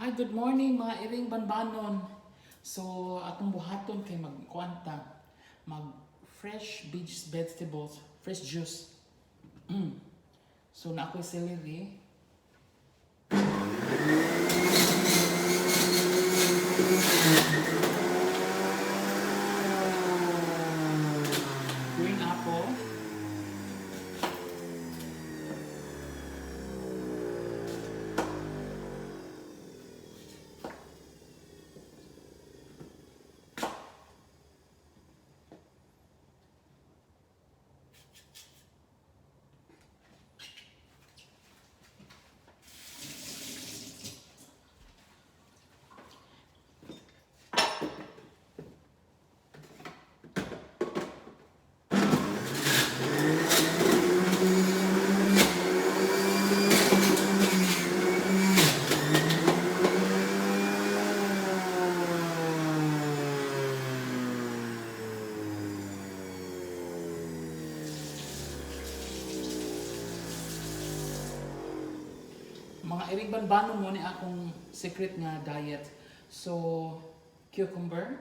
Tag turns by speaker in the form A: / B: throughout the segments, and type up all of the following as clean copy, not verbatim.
A: Hi, good morning, mga iring banbanon. So, atong buhaton kay magkuanta, mag fresh beach vegetables, fresh juice. So, na ako'y celery. Green apple. Mga iring banbanon, mo ni akong secret nga diet. So, cucumber.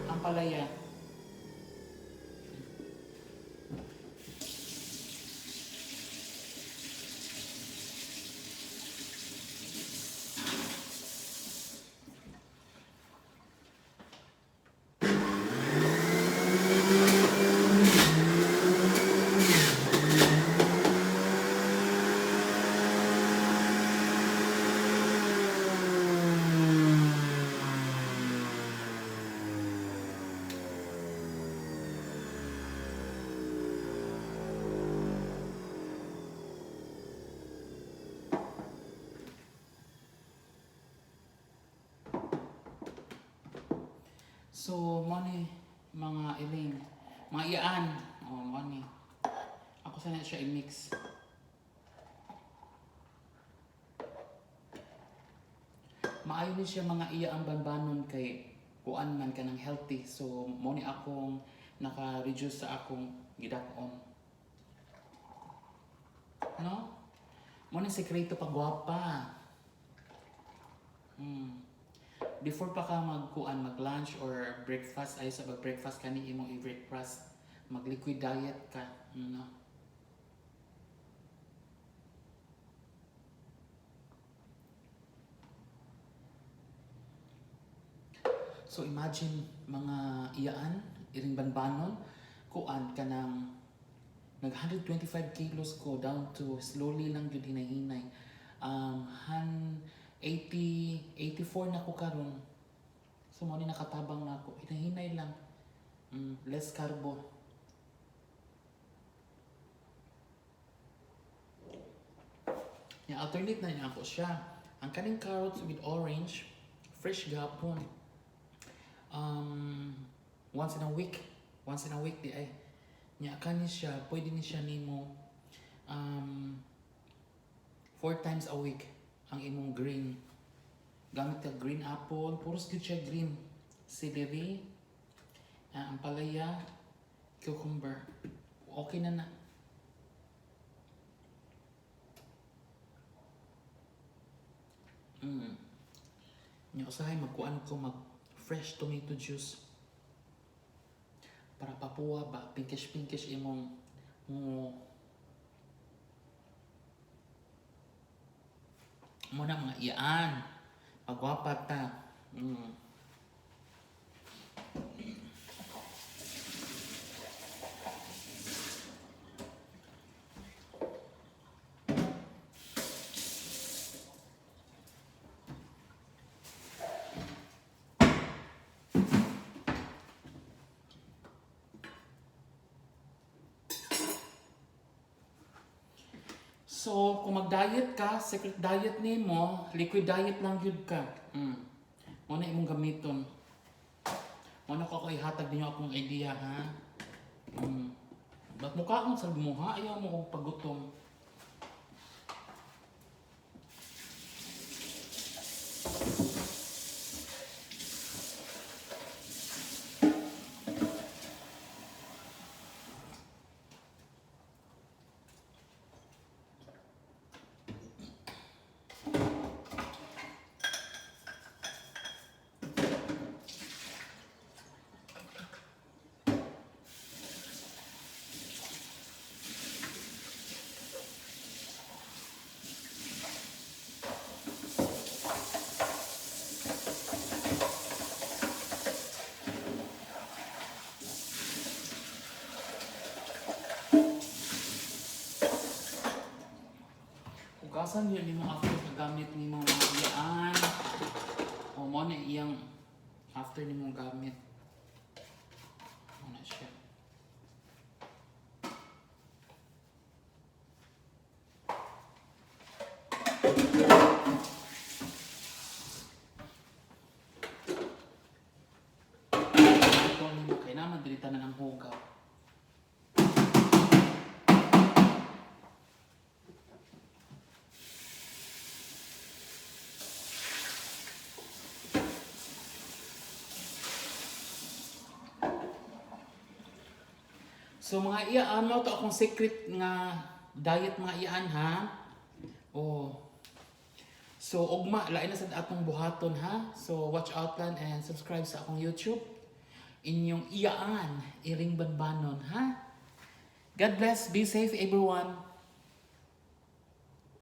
A: Ampalaya. So, mo ni, mga iling, mga iyaan. Oh, mo ni. Ako sana siya i-mix. Maayo ni siya, mga iya ang banbanon, kay kuan man ka ng healthy. So, mo ni akong naka-reduce sa akong gidak-on. No? Mo ni sekreto pagwapa. Before pa ka magkuan, mag-lunch or breakfast, ay sa breakfast kani imong i-breakfast, mag-liquid diet ka, no? So imagine, mga iyaan, iring banbanon, kuan ka ng nag 125 kilos ko down to slowly lang gyud, hinay-hinay. Han 80 84 na ko karon. So mo ni nakatabang na ako. Hinay-hinay lang. Less carbo. Ya, alternate na niya ako siya. Ang kaning carrots with orange, fresh gapon. Once in a week. Once in a week di ay. Nya kani siya, pwede ni siya nimo four times a week ang imong green. Gamit ka green apple, puros gyud siya green. Celery, ampalaya, cucumber. Okay na na. Nya usahay magkuan ko, mag fresh tomato juice para papuwa ba, pinkish pinkish imong mo mo na, mga iyaan, pagwapa ta. So, kung mag-diet ka, secret diet nimo, liquid diet lang gyud ka. Mo na imong gamiton. Mo na ko ako ihatag ninyo akong idea, ha. Ba't mukhaon sa mo ha? Ayaw mo og pagutom. Hugasan yun nimo after kagamit nimo, mga iyaan. O mo na iyang after nimo gamit. Mo na siya. Ito nimo kay naman dili tanan ang hugaw. So mga iyaan, mao to akong secret nga diet, mga iyaan, ha. Oh. So ugma lain na sad atong buhaton, ha. So watch out lang and subscribe sa akong YouTube. Inyong iyaan, Iring Banbanon, ha. God bless, be safe, everyone.